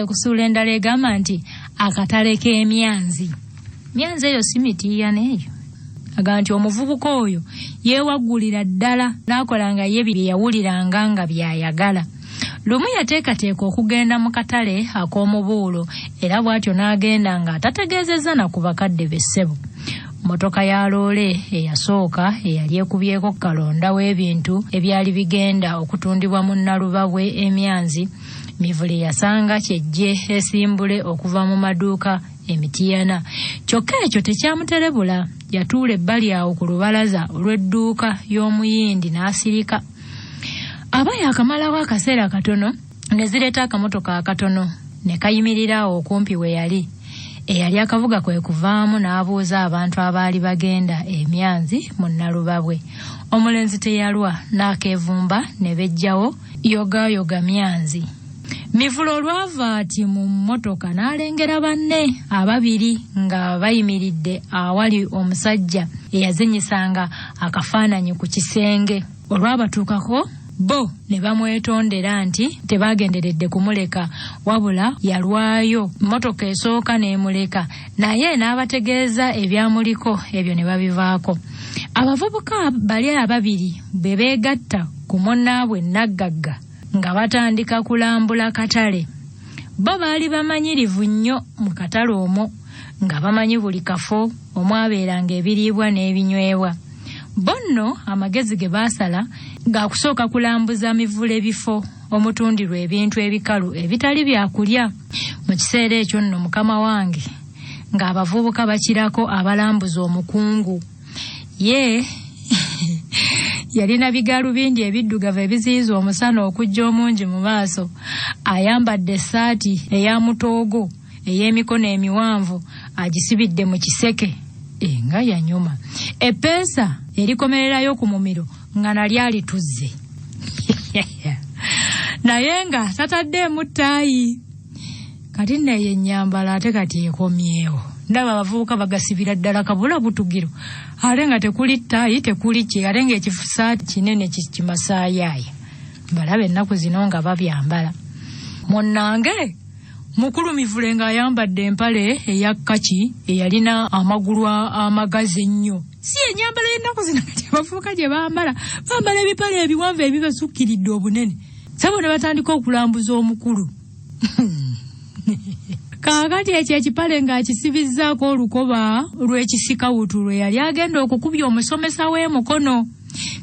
Tugenze kusuula endala egamba nti akatale k'emyanzi. Myanzi eyo si mitiiyana eyo. Agamba nti omuvubuka oyo yeewaggulira ddala n'akola nga ye bye yawuliranga nga by'ayagala. Lumu yateekateeka okugenda mu katale ak'omubuulo era bw'atyo n'agenda ng'atategeezezza na ku bakadde be ssebo. Mmotoka ya loole eyasooka eyali ekubyeko kalonda w'ebintu ebyali bigenda okutundibwa mu Nalubabwe emyanzi, Mivule yasanga kyejje esimbule okuva mu maduuka e Mityana. Kyokka ekyo tekyamuterebula, yatuula ebbali awo ku lubalaza olw'edduuka y'Omuyindi n'asirika. Aba yaakamalawo akaseera katono ne zireeta akamotoka akatono ne kayimirira awo okumpi we yali. Eyali akavuga kwe kuvaamu n'abuuza abantu abaali bagenda e Myanzi mu Nalubabwe. Omulenzi teyalwa n'akeevumba ne beggyawo yogaayoga Myanzi. Mivule olwava ati mu mmotoka n'alengera banne ababiri nga bayimiridde awali omusajja eyazinyisanga akafaananyi ku kisenge. Olwabatuukako bo ne bamwetondera nti tebaagenderedde kumuleka wabula yalwayo mmotoka esooka n'emuleka naye n'abategeeza ebyamuliko ebyo ne babivaako. Abavubuka bali ababiri bwe beegatta ku munnaabwe nnaggagga nga batandika kulambula katale. Bo baali bamanyirivu nnyo mu katale omwo nga bamanyi buli kafo omwabeeranga ebiriibwa n'ebinywebwa. Bo nno amagezi ge baasala ga kusooka kulambuza mivule bifo omutundirwa ebintu ebikalu ebitali bya kulya. Mu kiseera ekyo nno mukama wange ng'abavubuka bakirako abalambuza omukungu. Ye yalina bigaalubindi ebiddugavu ebiziyiza omusana okujja omungi mu maaso, ayambadde essaati eya mutoogo ey'emikono emiwanvu agisibidde mu kiseke nga yanyuma. Eppeesa erikomererayo ku mumiro nga nalyo alituzze naye nga tataddeemu ttaayi. Kati nno eyo ennyambala ate kati ekomyewo. Ndaba abavubuka bagasibira ddala kabula butugiro ate nga tekuli ttaayi tekuli ki ate ng'ekisaati kinene kimasaayaaya. Mbalaba ennaku zino nga babyambala. Munnange mukulu Mivule ng'ayambadde empale eya kkaki eyalina amagulu amagazi ennyo. Si ennyambala y'ennaku zino kati abavubuka gye bambala, bambala ebipale ebiwanvu ebibasukkiridde obunene. Ssebo ne batandika okulambuza omukulu. Kaakati ekyo ekipale ng'akisibizzaako olukoba lw'ekisikawutu lwe yali agenda okukubya omusomesa w'e Mukono.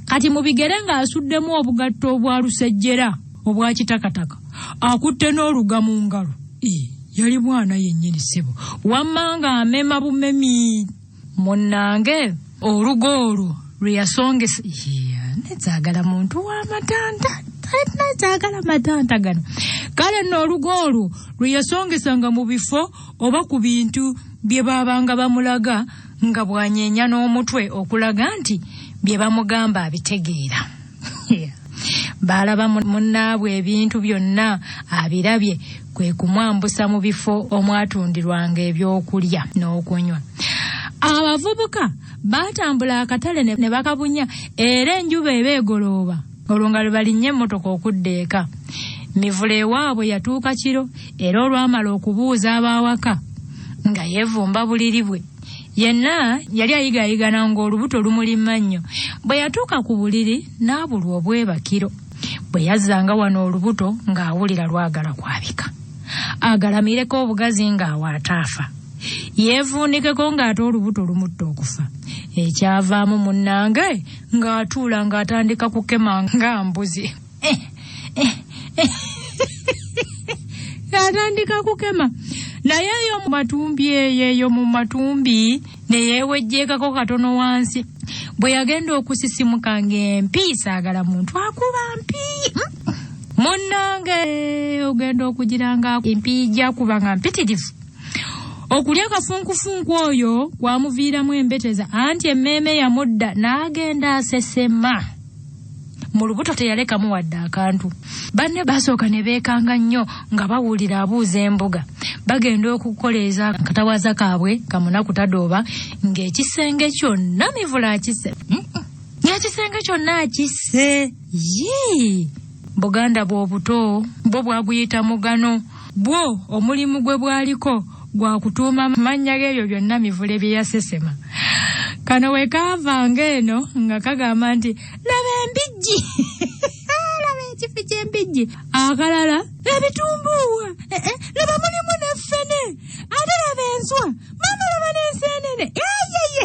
Kati mu bigere ng'asuddemu obugatto obwa lusejjera obwa kitakataka, akutte n'oluga mu ngalo. Yali mwana yennyini ssebo, wamma ng'amema bumemi. Munnange oluga olwo lwe yasongesa, nezaagala muntu w'amatanta, nezaagala matanta gano. Kale nno oluga olwo lwe yasongesanga mu bifo oba ku bintu bye baabanga bamulaga nga bw'anyeenya n'omutwe okulaga nti bye bamugamba abitegeera. Baalaba munnaabwe ebintu byonna abirabye kwe kumwambusa mu bifo omwatundirwanga ebyokulya n'okunywa. Abavubuka baatambula akatale ne bakabunya era enjuba eba egolooba olwo nga lwe balinnya emmotoka okudda eka. Mivule ewaabwe yatuuka kiro era olwamala okubuuza ab'awaka nga yeevumba buliri bwe. Yenna yali ayigaayigana ng'olubuto lumuli mannyo. Bwe yatuuka ku buliri n'abulwa obwebakiro. Bwe yazzanga wano olubuto ng'awulira lwagala kwabika. Agalamireko obugazi ng'awo ataafa. Yeevuunikeko ng'ate olubuto lumutta okufa. Ekyavaamu munnange ng'atuula ng'atandika kukema nga mbuzi. Atandika kukema naye eyo mu matumbi eyo eyo mu matumbi ne yeewejjeekako katono wansi. Bwe yagenda okusisimuka ng'empi saagala muntu akuba mpi. Munnange ogenda okugira nga empi gyakuba nga mpitirivu. Okulya kafunkufunku oyo kwamuviiramu embeteza anti emmeeme yamudda n'agenda asesema. Mu lubuto teyalekamu wadde akantu. Banne basooka ne beekanga nnyo nga bawulira abuuza embuga. Bagenda okukoleeza akatawaza kaabwe kamunaku tadooba ng'ekisenge kyonna Mivule akisse. Ng'ekisenge kyonna akisse. Yii! Buganda bw'obuto bwo bwaguyita mugano. Bwo omulimu gwe bwaliko gwa kutuuma mannya g'ebyo byonna Mivule bye yasesema. Kano we kaavanga eno nga kagamba nti laba embijji, laba ekifi ky'embijji, akalala ebitumbuuwa, laba mulimu ne ffene, ate laba enswa, maama laba n'enseenene, eyeye.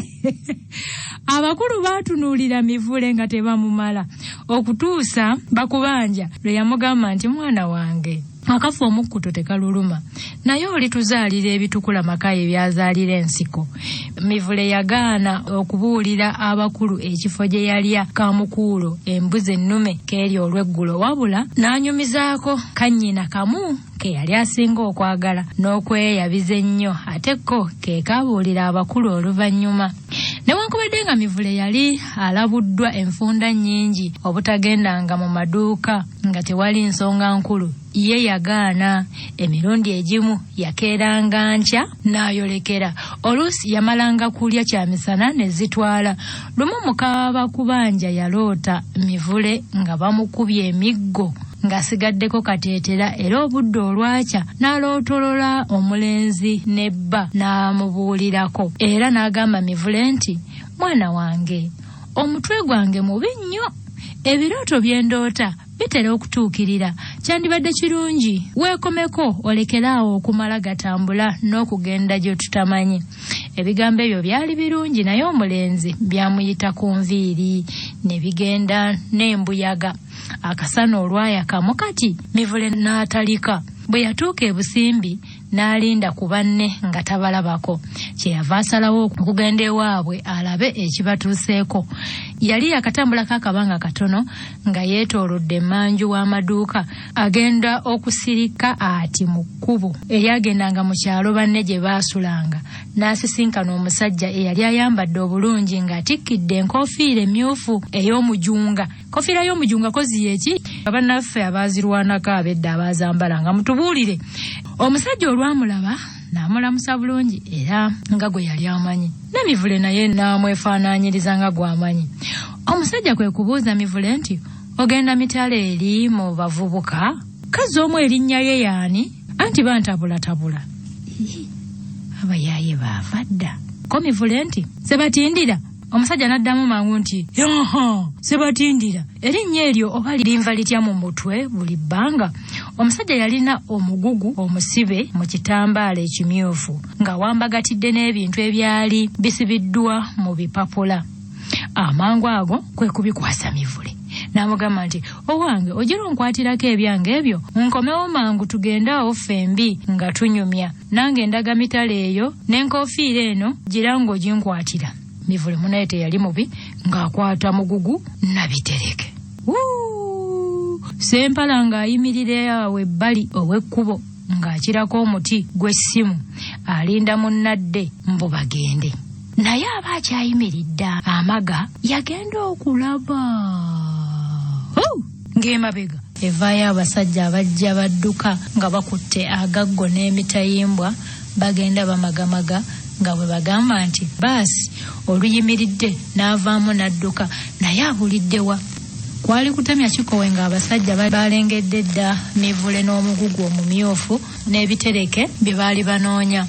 Abakulu baatunuulira Mivule nga tebamumala okutuusa Bakubanja lwe yamugamba nti mwana wange akafa omukkuto tekaluluma, naye olituzaalira ebitukula Makayi byazaalira ensiko. Mivule yagaana okubuulira abakulu ekifo gye yalya kamukuulo embuzi ennume keeri olw'eggulo, wabula n'anyumizaako kannyina kamu ke yali asinga okwagala n'okweyabiza ennyo, ate ko ke kaabuulira abakulu oluvannyuma. Newankubadde nga Mivule yali alabuddwa enfunda nnyingi obutagendanga mu maduuka nga tewali nsonga nkulu, ye yagaana. Emirundi egimu yakeeranga nkya n'ayolekera, oluusi yamalanga kulya kyamisana ne zitwala. Lumu muka Bakubanja yaloota Mivule nga bamukubye emiggo ng'asigaddeko kateetera, era obudde olwakya n'alootolola omulenzi ne bba n'amubuulirako, era n'agamba Mivule nti mwana wange omutwe gwange mubi nnyo, ebirooto bye ndoota bitera okutuukirira, kyandibadde kirungi weekomeko olekeraawo okumala gatambula n'okugenda gye tutamanyi. Ebigambo ebyo byali birungi, naye omulenzi byamuyita ku nviiri ne bigenda n'embuyaga. Akasana olwayakamu kati Mivule n'atalika. Bwe yatuuka e Busimbi n'alinda ku banne nga tabalabako, kyeyava asalawo okugenda ewaabwe alabe ekibatuuseeko. Yali yakatambulako akabanga katono nga yeetoolodde emmanju w'amaduuka, agenda okusirika ati mu kkubo eryagendanga mu kyalo banne gye baasulanga, n'asisinkana omusajja eyali ayambadde obulungi ng'atikkidde enkofiira emyufu ey'omujunga. Kofiira y'omujunga kozi yeki? Abannaffe abaazirwanako ab'edda abaazambala nga mutubuulire. Omusajja olwamulaba n'amulamusa bulungi era nga gwe yali amanyi, ne Mivule naye n'amwefaanaanyiriza nga gw'amanyi. Omusajja kwe kubuuza Mivule nti ogenda mitala eri mu bavubuka? Kazzi omu erinnya lye y'ani? Anti bantabulatabula. Abayaaye baava dda. Ko Mivule nti Sebatindira. Omusajja n'addamu mangu nti yaha, Sebatindira, erinnya eryo oba linva litya mu mutwe buli bbanga? Omusajja yalina omugugu omusibe mu kitambaala ekimyufu ng'awambagatidde n'ebintu ebyali bisibiddwa mu bipapula. Amangu ago kwe kubikwasa Mivule n'amugamba nti owange ogira onkwatirako ebyange ebyo, nkomewo mangu tugende awo ffembi nga tunyumya, nange ndaga mitala eyo n'enkofiira eno gira ng'oginkwatira. Mivule munaye teyali mubi ng'akwata mugugu nabitereke. Sempala ng'ayimirira awo ebbali ow'ekkubo ng'akirako omuti gw'essimu alinda munnadde mbu bagende. Naye aba akyayimiridde amaga yagenda okulaba ng'emabega evaayo abasajja abajja badduka nga bakutte agaggo n'emitayimbwa, bagenda bamagamaga nga bwe bagamba nti baasi oluyimiridde n'avaamu n'adduka, naye abuliddewa. Kwali kutemya kikowe ng'abasajja balengedde dda Mivule n'omugugu omumyufu n'ebitereke bye baali banoonya.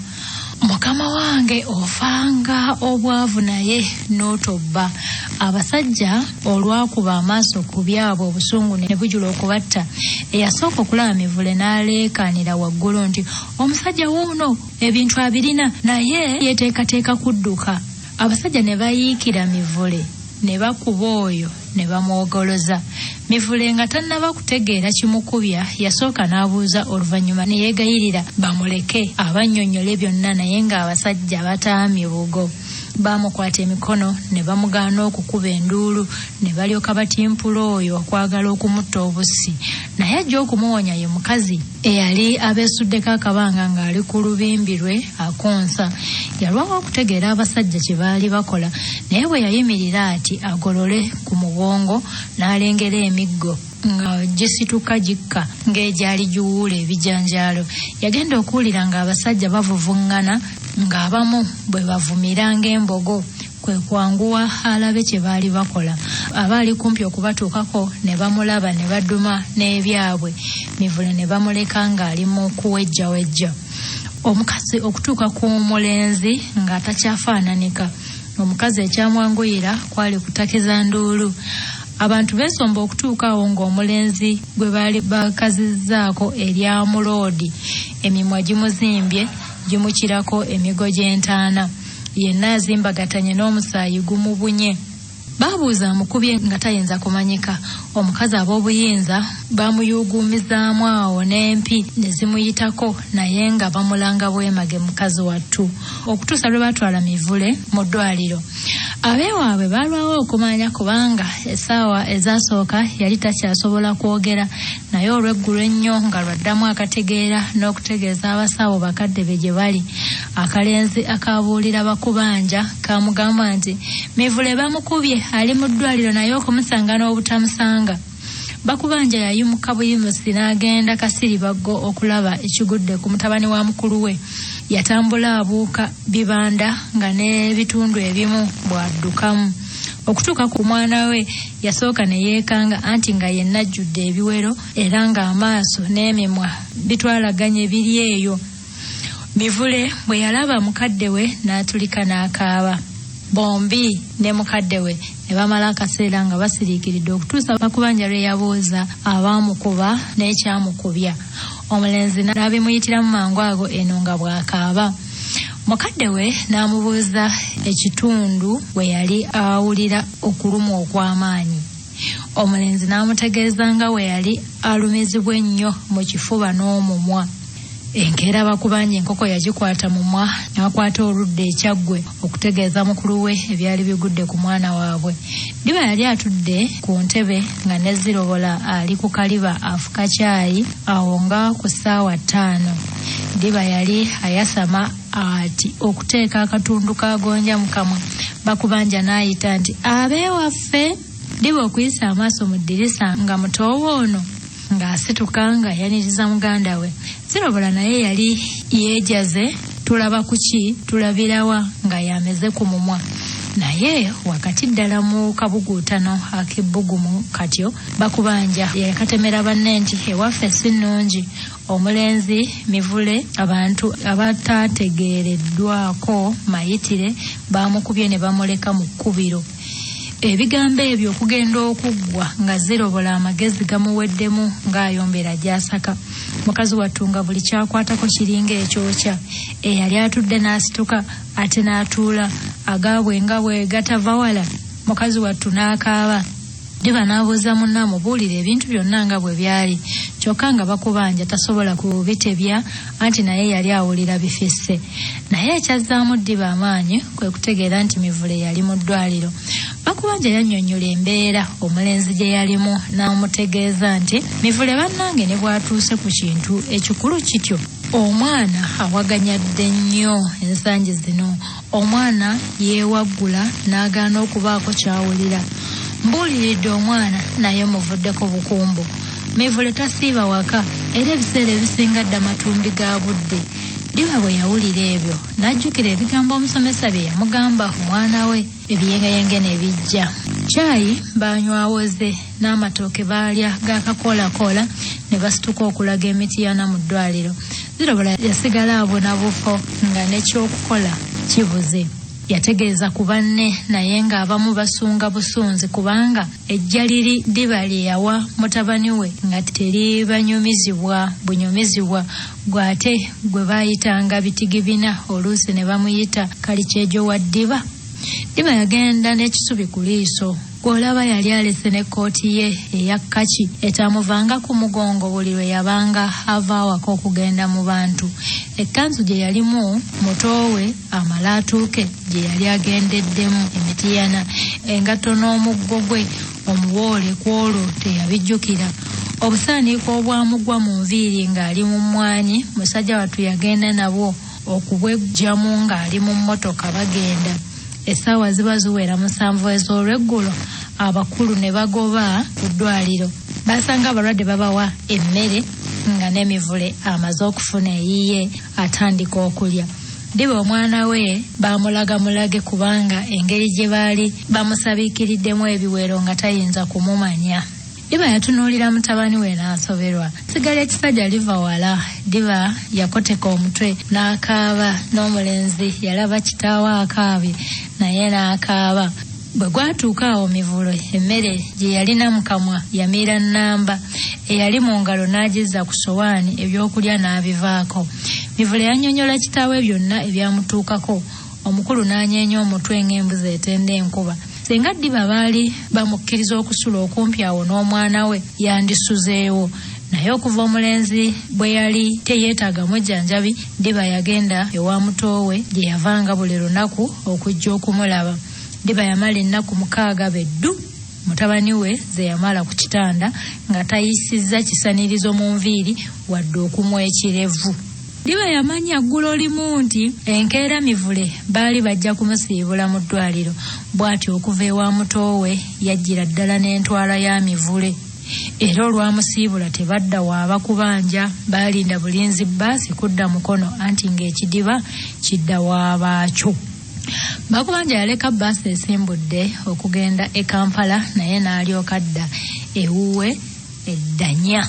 Mukama wange ofanga obwavu naye n'otobba. Abasajja olwakuba amaaso ku byabwe obusungu ne bujula okubatta. Eyasooka okulaba Mivule n'aleekaanira waggulu nti omusajja wuuno ebintu abirina naye yeeteekateeka kudduka. Abasajja ne bayiikira Mivule ne bakuba oyo ne bamwogoloza. Mivule nga tannaba kutegeera kimukubya yasooka n'abuuza, oluvannyuma ne yeegayirira bamuleke abannyonnyole byonna, naye ng'abasajja bataamye bugo. Baamukwata emikono ne bamugaana okukuba enduulu ne balyoka batimpula oyo okwagala okumutta obussi, naye ajja okumuwonya ye mukazi eyali abeesuddeko akabanga ng'ali ku lubimbi lwe akonsa. Yalwawo okutegeera abasajja kye baali bakola, naye bwe yayimirira ati agolole ku mugongo n'alengera emiggo nga gisituka gikka ng'egyali giwuula ebijanjaalo. Yagenda okuwulira ng'abasajja bavuvuŋŋana ng'abamu bwe bavumira ng'embogo. Kwe kwanguwa alabe kye baali bakola. Abaali kumpi okubatuukako ne bamulaba ne baduma n'ebyabwe. Mivule ne bamuleka ng'ali mu kuwejjawejja. Omukazi okutuuka ku mulenzi ng'atakyafaananika. Omukazi ekyamwanguyira kwali kutakiza nduulu. Abantu beesomba okutuuka awo ng'omulenzi gwe baali bakazizzaako erya Muloodi emimwa gimuzimbye gimukirako emigo gy'entaana. Yenna azimbagatanye n'omusaayi gumubunye. Baabuuza amukubye nga tayinza kumanyika. Omukazi ab'obuyinza baamuyuuguumizaamu awo n'empi ne zimuyitako naye nga bamulanga bwemage mukazi wattu okutuusa lwe baatwala Mivule mu ddwaliro. Abeewaabwe baalwawo okumanya kubanga essaawa ezasooka yali takyasobola kwogera naye olw'eggulo ennyo nga lwaddamu akategeera n'okutegeeza abasawo bakadde be gye bali. Akalenzi akaabuulira Bakubanja kaamugamba nti Mivule bamukubye ali mu ddwaliro naye okumusanga n'obutamusanga. Bakubanja yayimuka buyimusi n'agenda Kasiribaggo okulaba ekigudde ku mutabani wa mukulu we. Yatambula abuuka bibanda nga n'ebitundu ebimu bw'addukamu. Okutuuka ku mwana we yasooka ne yeekanga anti nga yenna ajjudde ebiwero era ng'amaaso n'emimwa bitwalaganye biri eyo. Mivule bwe yalaba mukadde we n'atulika n'akaaba. Bombi ne mukadde we ne bamala akaseera nga basiriikiridde okutuusa Bakubanja lwe yabuuza abaamukuba n'ekyamukubya. Omulenzi n'abimuyitiramu mangu ago eno nga bw'akaaba. Mukadde we n'amubuuza ekitundu we yali awulira okulumwa okw'amaanyi. Omulenzi n'amutegeeza nga we yali alumizibwa ennyo mu kifuba n'omumwa. Enkeera Bakubanja enkoko yagikwata mumwa n'akwata oludda ekyaggwe okutegeeza mukulu we ebyali bigudde ku mwana waabwe. Ddiba yali atudde ku ntebe nga ne Zirobola ali ku kaliba afuka caayi awo nga ku ssaawa 5. Ddiba yali ayasama ati okuteeka akatundu ka gonja mu kamwa. Bakubanja n'ayita nti abeewaffe. Ddiba okuyisa amaaso mu ddirisa nga mutoowo ono ng'asituka ng'ayaniriza muganda we. Zirobola naye yali yeejaze tulaba kuki tulabirawa nga yameze ku mumwa. Naye wakati ddala mu kabuguutano ak'ebbugumu katyo Bakubanja yakatemera banne nti ewaffe si nnungi. Omulenzi Mivule abantu abataategeereddwako mayitire baamukubye ne bamuleka mu kkubiro. Ebigambo ebyo okugenda okuggwa nga Zirobola amagezi gamuweddemu ng'ayombera gy'asaka. Mukazi wattu nga buli kyakwatako kiringa ekyokya. Eyali atudde n'asituka ate n'atuula agaabwe nga bwe gatava wala. Mukazi wattu n'akaaba. Ddiba n'abuuza munne amubuulire ebintu byonna nga bwe byali. Kyokka nga Bakubanja tasobola kubitebya anti naye yali awulira bifisse. Naye ekyazzaamu Ddiba amaanyi kwe kutegeera nti Mivule yali mu ddwaliro. Bakubanja yannyonnyola embeera omulenzi gye yalimu n'amutegeeza nti Mivule bannange ne bw'atuuse ku kintu ekikulu kityo omwana awaganyadde nnyo ensangi zino. Omwana yeewaggula n'agaana okubaako ky'awulira. Mbuuliridde omwana naye muvuddeko bukumbu. Mivule tasiiba waka era ebiseera ebisinga dda matumbi ga budde. Ddiba bwe yawulira ebyo n'ajjukira ebigambo omusomesa bye yamugamba omwana we ebiyengeyenge ne bijja. Caayi baanywawoze n'amatooke baalya gakakoolakoola ne basituka okulaga Emitiyana mu ddwaliro. Zirobola yasigala abona bufo nga n'ekyokukola kibuze. Yategeeza ku banne naye ng'abamu basunga busunzi kubanga ejja liri Ddiba lye yawa mutabani we nga teribanyumizibwa bunyumizibwa gw'ate gwe baayitanga bitigibina oluusi ne bamuyita kalikyejo wa Ddiba. Ddiba yagenda n'ekisubi ku liiso. Gw'olaba yali alese n'ekkooti ye eya kkaki etamuvanga ku mugongo buli lwe yabanga ava awaka okugenda mu bantu. Ekkanzu gye yalimu muto we amala atuuke gye yali agendeddemu Emitiyana. Engatto n'omuggo gwe omuwoole ku olwo teyabijjukira. Obusaaniiko obwamugwa mu nviiri ng'ali mu mmwanyi musajja wattu yagenda nabwo okubweggyamu ng'ali mu mmotoka bagenda. Essaawa ziba ziwera 7 ez'olweggulo abakulu ne bagoba ku ddwaliro. Basanga abalwadde babawa emmere nga n'emivule amaze okufuna eyiye atandika okulya. Ddiba omwana we baamulaga mulage kubanga engeri gye baali bamusabiikiriddemu ebiwero nga tayinza kumumanya. Ddiba yatunuulira mutabani we n'asoberwa. Ssiga ly'ekisajja liva wala. Ddiba yakoteka omutwe n'akaaba n'omulenzi yalaba kitaawe akaabye naye n'akaaba. Bwe gwatuuka awo Mivule emmere gye yalina mu kamwa yamira nnamba, eyali mu ngalo n'agizza ku ssowaani ebyokulya n'abivaako. Mivule yannyonnyola kitaawe byonna ebyamutuukako, omukulu n'anyeenya omutwe ng'embuzi etenda enkuba. Singa Ddiba baali bamukkiriza okusula okumpi awo n'omwana we yandisuzeewo. Naye okuva omulenzi bwe yali teyeetaaga mujjanjabi, Ddiba yagenda ewa muto we gye yavanga buli lunaku okujja okumulaba. Ddiba yamala ennaku 6 be ddu mutabani we ze yamala ku kitanda nga tayisizza kisanirizo mu nviiri wadde okumwa ekirevu. Ddiba yamanya ggulo limu nti enkeera Mivule baali bajja kumusiibula mu ddwaliro, bw'atyo okuva ewa muto we yajjira ddala n'entwala ya Mivule. Era olwamusiibula tebadda wa bakubanja, baalinda bulinzi bbaasi kudda Mukono anti ng'ekidiba kidda wa baakyo. Bakubanja yaleka bbaasi esimbudde okugenda e Kampala naye n'alyoka adda ewuwe eddanya.